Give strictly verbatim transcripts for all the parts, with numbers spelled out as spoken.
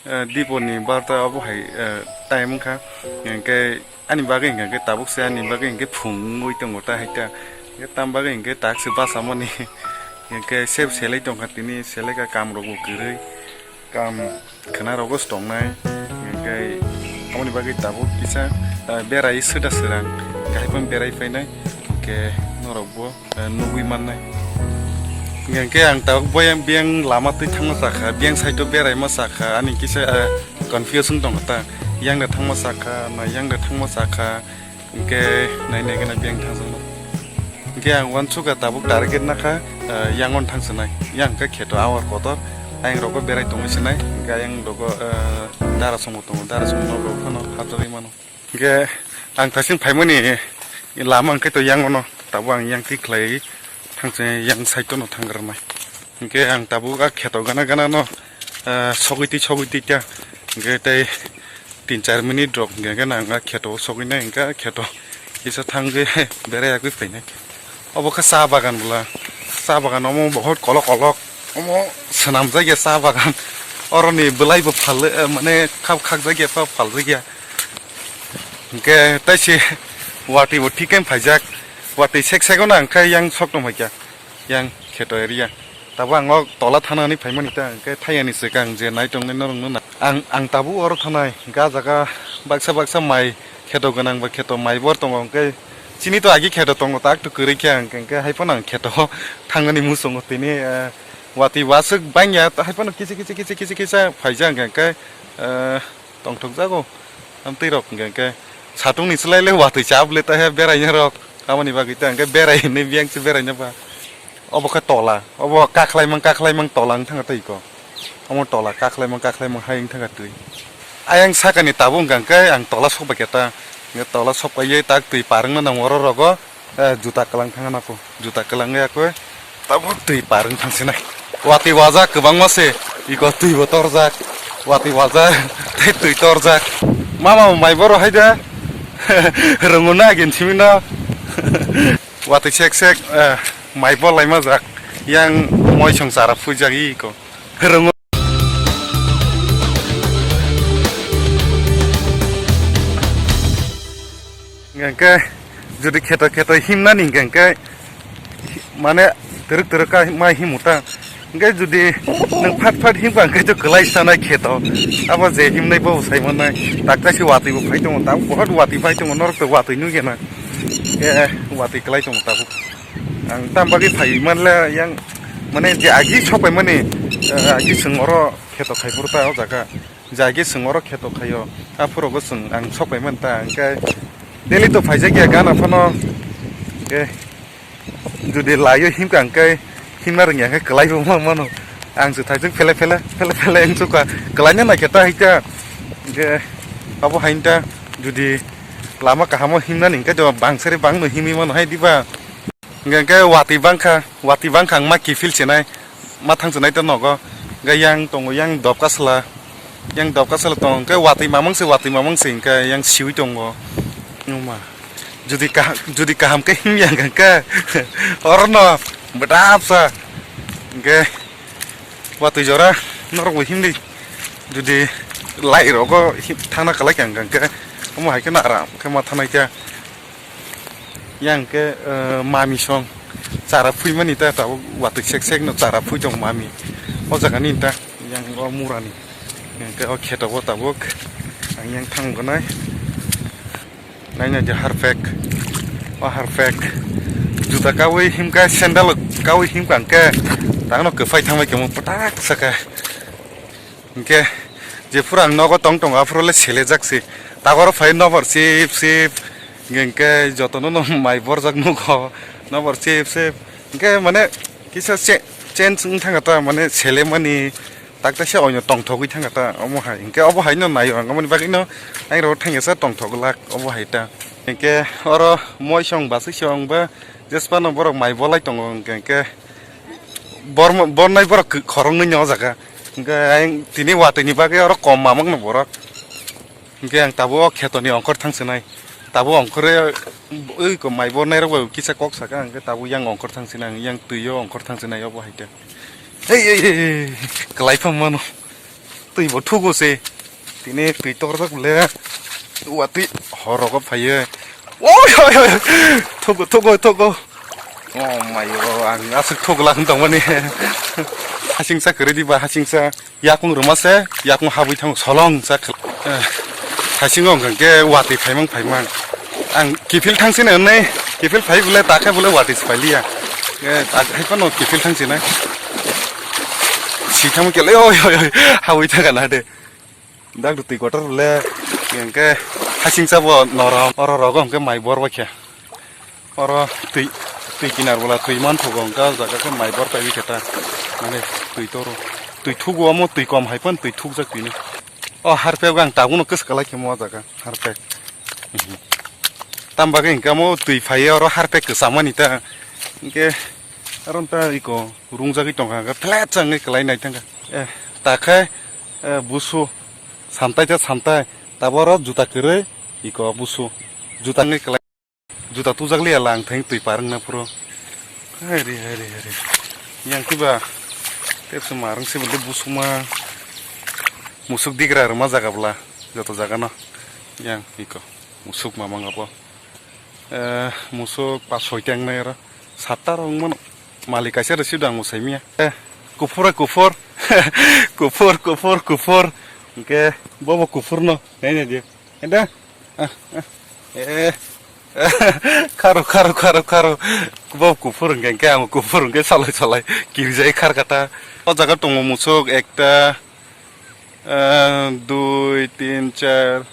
Eh, dipor ni barta obo hai, eh, time wngkha. Hinkhe ani bagwi hinkhe tabuk se ani bagwi hinkhe phung wngwi tongo ta hai ta. Hinkhe tam bagwi hinkhe tak se basa mani. Hinkhe sep selai tongkha tini, selai kha kam rok bo kwrwi. Kam khwna rogo se tongnai. Hinkhe aboni bagwi tabuk kisa, eh, berai swda swrang. Hinkhe hai phano berai phainai. Hinkhe norok bo eh, nugwi mannai. Hinkhe ang tabuk boyang biyang lama twi thangma sakha, biyang side o beraima sakha, ani kisa, eh, confuse wng tongkha ta. Yang da thangma sakha, na yang da thangma sakha, hinkhe nai nai kheno biyang thangjakno. Hinkhe ang uansukha tabuk target nakha, eh, yang on thangsinai, yang khe kheto awar kotor, ayang rogo berai tongwi sinai, hinkhe ayang rogo, eh, dara songo tongo, dara songo norok phano hapjagwi mano. Hinkhe ang thasing phaimani lama hinkhe to yang ono, tabuk ang yang twi khlai thangse yang side no thangranai. Hinkhe ang tabuk a kheto gana gana no, ah, sogwi twi sogwi twi ta. Hinkhe tei tin char minute rok hinkhe ang a kheto sogwi nai hinkhe a kheto kisa thangwi berai yagwi phainai. Obo khe cha bagan bwla. Cha bagan omo bohot kolok kolok. Omo swnamjak ya cha bagan. Oroni bwlai bo phal, eh, mane khap khakjak ya, phal phal jak ya. Hinkhe tai se watwi bo thik khe phaijak. Watwi sek sek no ang khe yang sok tong phaikha. Yang kheto area. Tabuk ang o tola thana hinwi phaimani ta, hinkhe thayani swkang je nai tongnai norokno na. Ang, ang tabuk oro thanai, ga jaga baksa baksa mai kheto gwnang ba kheto mai bor tongo, hinkhe chini to agi kheto tongo, tak to kwrwi khe ang, hinkhe hai phano ang kheto thangmani muchungo tini, eh, watwi waswk bangya, hai phano kisa kisa kisa kisa kisa phaijak, hinkhe, eh, tongthokjago. Amtwi rok hinkhe, hinkhe satung ni swlai le watwi chap le ta he beraina rok. Aboni bagwi ta hinkhe berai hinwi biyang se beraina ba. Obo khe tola, obo kakhlaimang kakhlaimang tola wng thangkha tei ko. Omo tola kakhlaimang kakhlaimang hai wng thangkha twi. Ayang sakani tabuk wngkha hinkhe ang tola sokbai khe ta. Hinkhe tola sokbai ye tak twi par wngna nango oro rogo. Eh, juta kwlang thangna nako. Juta kwlang ya khe tabuk twi par wng thangsinai. Watwi wajak kwbangma se, iko twi bo torjak. Watwi wajak tei twi torjak. Mama mai boro hai da. Rwngo na agin simi na. Watwi sek sek, eh, mai bol lai majak. Yang moi song chara phuijak iko. Rwngo. Hinkhe jodi kheto kheto himnani hinkhe, mane twrwk twrwk khe ma himu ta. Hinkhe jodi nwng phat phat himkha hinkhe to kwlai sanai kheto. Abo je himnai bo sai mannai. Takta se watwi bo phai tongo, tabuk bohot watwi phai tongo, norok to watwi nukya na. Eh, watwi kwlai tongo tabuk. Ang tam bagwi phai manle yang, mane je agi sokpai mani, eh, agi chwng oro kheto khai phuru ta o jaga. Jagi chwng oro kheto khaio, aphuru bo chwng ang sokpai man ta, hinkhe daily to phaijak ya gana phano, hinkhe jodi laio himkha hinkhe himna rwngya khe kwlai bo ma mano, ang se thaijak phele phele phele phele wng sukha, kwlaina naikhe ta hai ta, hinkhe abo hai ta jodi lama kahamo himnani hinkhe to bangsari bangno himwi mano hai diba. Hinkhe, hinkhe watwi bangkha, watwi bangkha ang ma kiphil chenai, ma thang chenai to nogo. Hinkhe yang tongo, yang dopka sala, yang dopka sala tongo. Hinkhe watwi mamang se, watwi mamang se hinkhe yang siwi tongo. Numa. Jodi kaham, jodi kaham khe himya hinkhe, orono bwdapsa. Hinkhe watwi jora norok bo himdi. Jodi lai rogo him-, thangna kwlai kha hinkhe, omo hai kheno aram khe ma thanai kha. Yang ke, eh, mami song chara phui mani ta, tabuk watwi sek sek no chara phui tong mami. O jaga ni ta yang o mura ni. Yang ke o kheto o tabuk. Ang yang thang gonai. Naina je harpek. O harpek. Juta kawi himka sandal kawi himka ke. Tangno kwphai thangbai kemo patak saka. Hinkhe jephuru ang nogo tong tongo, aphuru le selejak se. Takoro phai nobor sip sip. Hinkhe jotono no mai borjak nugo, nobor sip sip. Hinkhe mane kisa che-, change wng thangkha ta, mane selemani takta se oino tongthogwi thangkha ta, omo hai. Hinkhe obo hai no naio ang, aboni bagwi no ang rok thangya sa tongthok glak, obo hai ta. Hinkhe oro moi song basui song ba jesphano borok mai bolai tongo, hinkhe, hinkhe Bormo-, bornai borok kwk-, khoroknwi ni o jaga. Hinkhe ayang tini watwi ni bagwi oro kom mamang no borok. Hinkhe ang tabuk o kheto ni ongkhor thang swnai. Tabuk ongkhor, oi ko mai bornai rok bai kisa kok saka, hinkhe tabuk yang ongkhor thang swnai, yang twi o ongkhor thang swnai obo hai khe. Ei, ei, ei, ei, kwlai phang mano. Twi bo thugo se. Tini twi torjak le. Watwi horogo phaye. Oi, oi, oi. Thugo, thugo, thugo. Oh my God, ang aswk thugo lang tongmani. Hasingsa kwrwi diba, hasingsa. Yakung rwma se, yakung habwi thango, solong sa khla-, eh, haisingo hwnkha khe watwi phaimang phaimang. Ang kiphil thang sini hwnwi, kiphil phai bole, ta khe bole watwi se pailiya. Eh, ta hai phano kiphil thang sini. Si thangma khe le, oi, oi, oi, habwi thangkha na de. Dak twi kotor le, hwnkhe hasingsa bo norom, oro rogo hwnkhe mai bor bai khe. Oro twi, twi kinar bola twi man thugo, hwnkhe o jaga khe mai bor paiwi khe ta. Mane twi toro. Twi thugo omo twi kom hai phano twi thukjak twi no. O harpek ang tabukno kwswk kwlai khe mo o jaga harpek. Mhm. Tam bagwi hwnkhe omo twi phaiwi oro harpek kwchangmani ta. Hwnkhe aro ta iko rungjagwi tongkha, hwnkhe flat changwi kwlai naithangkha. Eh, ta khe, eh, busu samtai ta samtai. Taboro juta kwrwi iko busu. Juta wngwi kwlai. Juta tujak liya lang thang twi par wngna phuru. Hai re, hai re, hai re. Yang kiba tepsa marang se bwlai busuma musuk digra rwma jaga bwla joto jaga no. Yang iko musuk mamang abo. Eh, musuk pas soi teng nai aro. Satta rok wngmano. Malik kaisa resi dang musai miya. Eh, kuphur, kuphur. Kuphur, kuphur, kuphur. Hwnkhe bobo kuphur no. Nai nai di. Enda. Ah, ah. Eh. Kharo, kharo, kharo, kharo. Bo kuphur hwnkhe, hwnkhe ang kuphur hwnkhe salai, salai. Kirijai khar kata. O jaga tongo musuk ekta, eh, dui, tin, char,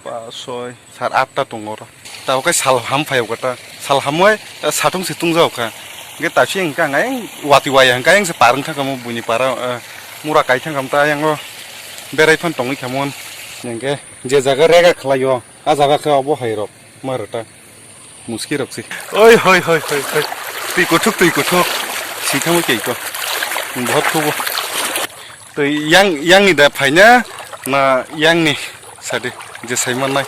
pas, soi, sat, atta tongo oro. Tabuk khe sal ham phai o kata. Sal hamwi, eh, satung se tungjago kha. Hwnkhe taisi hwnkhe ang ayang watwi waya hwnkhe ayang se par wngkha kamo buini para, eh, mura kai thangkha ta ayango berai phan tongwi khamon. Hwnkhe. Je jaga rega khlaio, a jaga khe obo hai rok, ma rwta. Muski rok se. Oi, hoi, hoi, hoi, hoi. Twi kuthuk, twi kuthuk. Sithangwi tei ko. Bohot khubo. Twi yang, yang ni da phaina, na yang ni sadi, je sai mannai.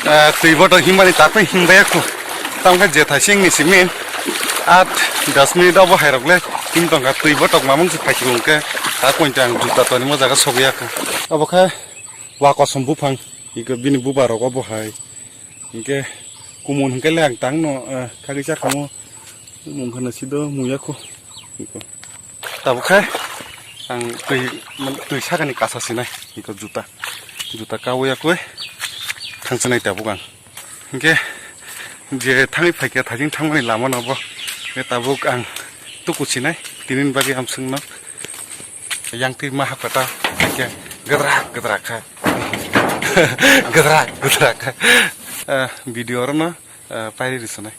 Ah, twi boto himani takwi himbaya khu. Tamkhe je thaising ni simin. At das minute obo hai rok le. Him tongkha twi botok mamung se phaikhe hwnkhe. Ta koin tang juta toni mo jaga sogya khu. Obo khe. Wa kosom buphang, iko bini buba rok obo hai. Hinkhe kumun hinkhe le ang tang no, eh, khagwi cha khamu. Mung khana sido muya kho. Iko. Tabuk khe ang twi, twi sakani kasa sinai, iko juta. Juta kawi yakwi thang sinai tabuk ang. Hinkhe je thangwi phaikha thajing thangmani lama no bo. Hinkhe tabuk ang tuku sinai, tinin bagwi amswk no. Yang twi ma hakata, hinkhe gadrak gadrak kha. Gadrak gadrak kha. Ah, video oro no, ah, pairi risanai.